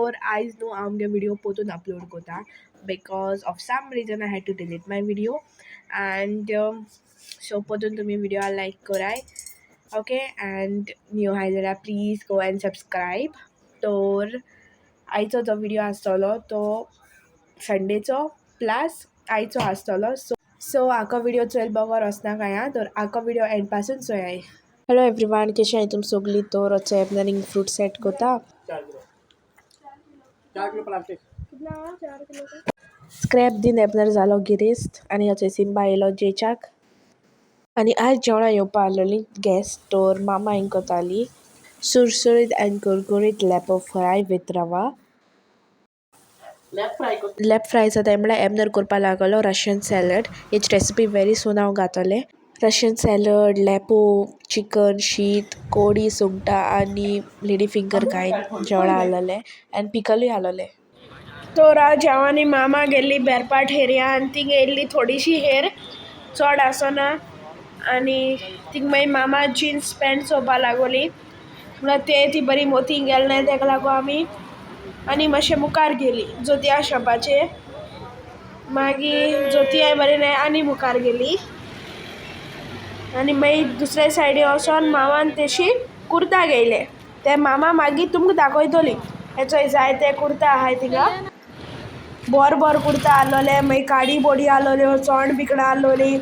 तर आयज न्हू हांव आमगे व्हिडियो पोतून अपलोड कोता because of some reason I had to delete my video and so पोतून तुमी व्हिडियो लायक कराय ओके अँड न्यू आहाय जाल्यार प्लीज गो अँड सबस्क्रायब. तर आयचो जो व्हिडियो आसतलो तो संडेचो प्लस आयचो आसतलो. सो सो आखो व्हिडियो चोयल बगर वचनाकाय आं, तर आखो व्हिडियो एंड पासून चोयाय. हॅलो एवरीवन, केशी आहाय तुमी सोगलीं? तर चोय एबनर फ्रूट सेट कोता. 4 kilo, 4 kilo plastic. Scrap दिन एबनर जालो गिरेस्त आनी अचोय सिम्बा येयलो जेच्याक. आनी आयज जेवणां येवपा आहलोलीं गॅस्ट, तर मामा हिंग कोताली सुरसुरीत आनी कुरकुरीत लेपो फ्राय विथ रवा. लेप फ्राय जाताय म्हळ्यार एबनर कोरपा लागलो रशियन सॅलड. हेची रेसिपी व्हेरी सून हांव घातोलें. रशियन सॅलड, लेपो, चिकन, शीत, कोडी सुंगटां आनी लेडी फिंगर कांय जेवणां आहलोलें आनी पिकलूय आहलोलें. तर आज हांव आनी मामा गेल्ली बेरपाट एरिया आनी थिंग येयल्ली थोडीशी हेर चड आसना आनी थिंग मागीर मामा जिन्स पॅन्ट चोवपा लागोली म्हळ्यार ते ती बरी मोती गेले नाय, तेका लागून आमी आनी मातशें मुखार गेली जोतया शॉपाचेर. मागीर जोतयाय बरी नाय आनी मुखार गेली आनी मागीर दुसरे सायडीन वचोन मामान तेशी कुर्ता घेयले. ते मामा मागीर तुमकां दाखयतोली. हे चोय जायते कुर्ता आहाय थिंगा, बोर बोर कुर्ता आहलोले. मागीर काडी बोडी आहलोल्यो, चोण बिकणां आहलोली.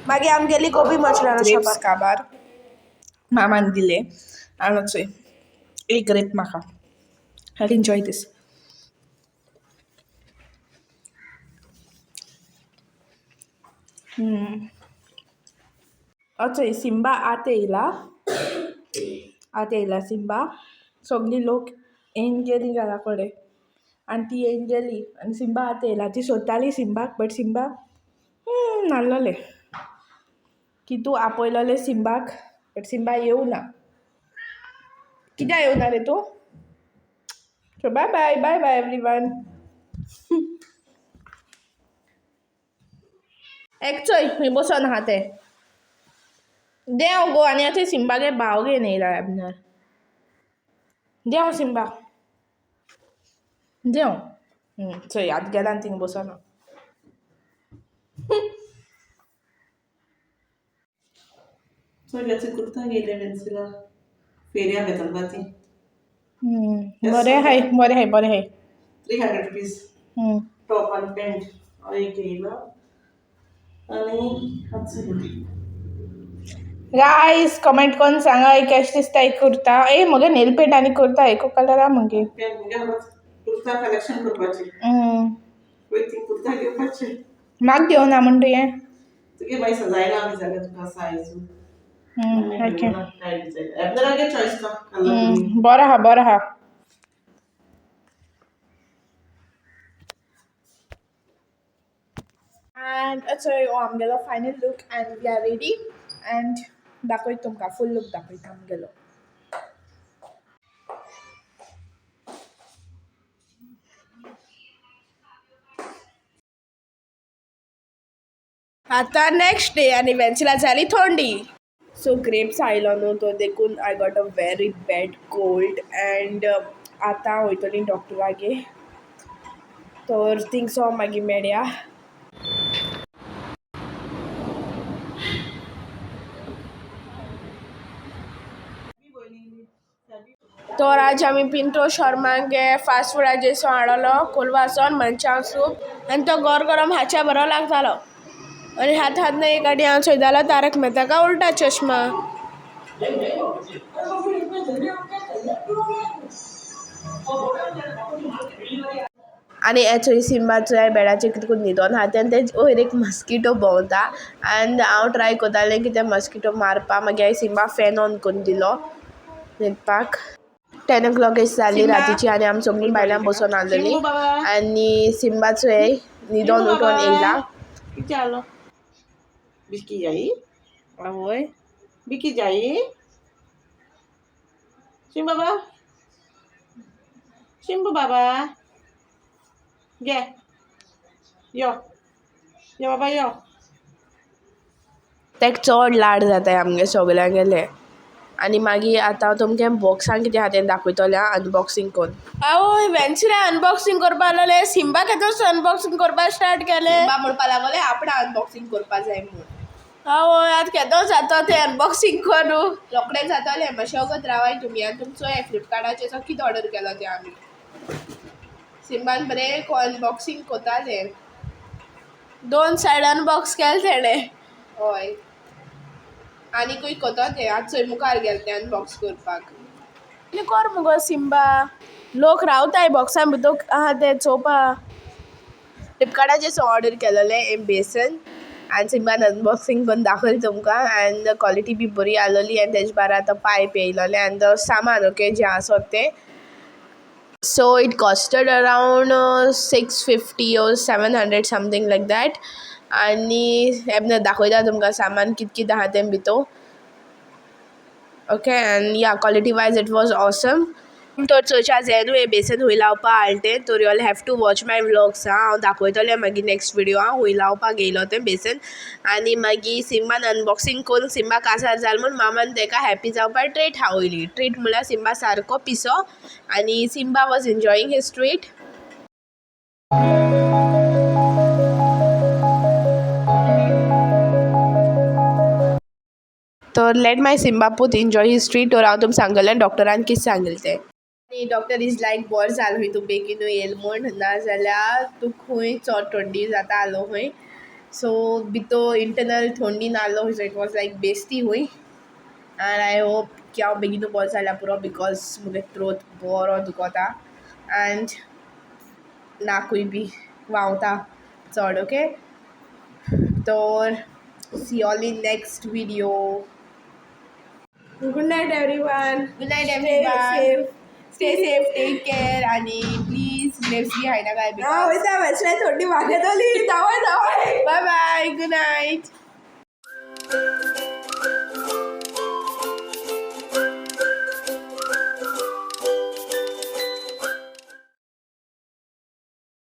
मागीर आमी गेली गोबी मंचुरियन ग्रेप्स शॉपार. काबार मामान दिले आनी चोय एक ग्रेप म्हाका. I enjoy this. अचोय Simba आतां येयला, आतां येयला सिम्बा. सगळीं लोक येयन गेली घरा कडेन आनी ती येयन गेली आनी सिम्बा आतां येयला. ती सोदताली सिम्बाक बट सिम्बा नाल्लोले की तूं आपयलोले सिम्बाक बट सिम्बा येवना. कित्याक येवना रे तूं? So bye bye, bye bye everyone. एक चोय खंय बसोन आहा तें. देंव गो. आनी आतां सिम्बागे भाव घेवन येयला एबनर. देंव सिम्बा देंव. चोय आतां गेला आनी थिंगा बसोन. चल्याचे कुर्ता गेले पेन्सिला फेरया घेतलपा ती. बरें आहाय, बरें आहाय, बरें आहाय. 300 रुपीज टॉप आनी पॅन्ट एक घेयला आनी आतां गायस कमेंट करून सांगा केशें दिसता एक कुर्ता. ए म्हगे नेल पेंट आनी कुर्ता एको कलर आहा मगे. कुर्ता कलेक्शन करपाची वयती, कुर्ता घेवपाचे. म्हाका घेवना म्हण तुवें? तुगे बाय सजायला आमी जाल्यार तुका सायज. ओके. एबनरागे चॉयस तो कलर. बरो आहा, बरो आहा. अँड चोय हो आमगेलो final look and we are ready and दाखयता तुमकां फूल लूक दाखयता आमगेलो. आतां नेक्स्ट डे आनी वेन्सिला जाली थंडी. सो ग्रेप्स आयलो न्हू तो देखून I got a very bad cold and आतां वयतली डॉक्टरागे, तर थिंगसो मागीर मेळया. तर आज आमी पिंटो शर्मागे फास्ट फुडाचे सो हाडलो कोलवासोन मंचाव सूप आनी तो गरम गरम हाच्या बरो लागतालो. आनी हात हात एक गाडी हांव चोयतालो तारक मेहता का उल्टा चश्मा. आनी हे चोय सिम्बा चोय बेडाचेर कितें करून न्हिदोन आहा तें, आनी तेजे वयर एक मस्किटो भोंवता आनी हांव ट्राय कोतालें की ते मस्किटो मारपा. मागीर हांवें सिम्बा फॅन ऑन करून दिलो न्हिदपाक. 10 ओ क्लॉक अशी जाल्ली रातीची आनी आमी सगळीं बायलां बसोन आहलोलीं आनी सिम्बा चोय न्हिदोन उठोन येयला. कितें जालो? बिस्की जायी आवय, बिकी जायी. शिंबा बाबा, शिंबू बाबा घे, यो यो बाबा यो. तेक चड लाड जाताय आमगे सोगल्यांगेले. आनी मागीर आतां हांव तुमकां बॉक्सान कितें आहा तें दाखयतलें आं अनबॉक्सिंग कोन्न. आवय वेन्सडे अनबॉक्सिंग करपा लागलें, सिम्बा केदोस अनबॉक्सिंग करपा स्टार्ट केलें. सिम्बा म्हणपा लागोलें आपणें अनबॉक्सिंग करपा जाय म्हूण. आवय आतां केदो जातो तें अनबॉक्सिंग करूं. रोखडें जातोलें, मातशें वगत रावाय तुमी आनी तुम चोया फ्लिपकार्टाचेर सो कितें ऑर्डर केलो तें आमी. सिम्बान बरें अनबॉक्सिंग कोतालें. दोन सायड अनबॉक्स केलें तेणें. हय, आनीकूय कोतो तें, आतां चोय मुखार गेलें तें अनबॉक्स करपाक. कितें कोर मुगो सिम्बा, लोक रावताय बॉक्सान भितोर आहा तें चोवपा. फ्लिपकार्टाचेर सो ऑर्डर केलोलें हें बेसन आनी सिम्बान अनबॉक्सिंग कोन्न दाखयल तुमकां एंड क्वॉलिटी बी बरी आहलोली आनी तेज बारा तो पायप येयलोलें आनी तो सामान ओके जें आसोत तें. So it costed around 650 or 700 something like that. आनी हेबन दाखयता तुमकां सामान कित कित आहा तें भितोर. Okay, and yeah, quality wise it was awesome. तर चोवच्या जाय न्हू हें बेसन हूंय लावपा हाडलें तें, तर you all have to watch my vlogs आं. हांव दाखयतलें मागीर नेक्स्ट विडियो आं हूंय लावपाक घेयलो तें बेसन. आनी मागीर सिम्बान अनबॉक्सिंग कोरून सिम्बा काजार जाल म्हूण मामान तेका हॅप्पी जावपा ट्रीट खावयली. ट्रीट म्हळ्यार सिम्बा सारको पिसो आनी Simba was enjoying his treat. तर let my Simba पूत एन्जॉय his treat. तर हांव तुमकां सांगतलें डॉक्टरान कित सांगिल्लें तें. आनी डॉक्टर is लायक बोर जाल हूंय तूं बेगीनू येयल म्हूण, नाजाल्यार तुक खूंय चोड थोंडी जाता आहलो हूंय. सो भितोर इंटरनल थोंडी नाहलो हूंय, सो it was लायक बेस्ती हूंय. एंड I hope की हांव बेगीनू बोर जाल्यार पुरो बिकॉज मुगे त्रोत बोरो दुखोता एंड नाकूय बी व्हांवता चोड ओके. तोर see all in next video. Good night everyone. Good night Stay everyone. safe. Stay safe, take care आणि प्लीज ग्रेप्स बी खायनाकाय हांव because वयता वेसल्या थोंडी वागयतली, धांवय धांवय. Bye bye, good night.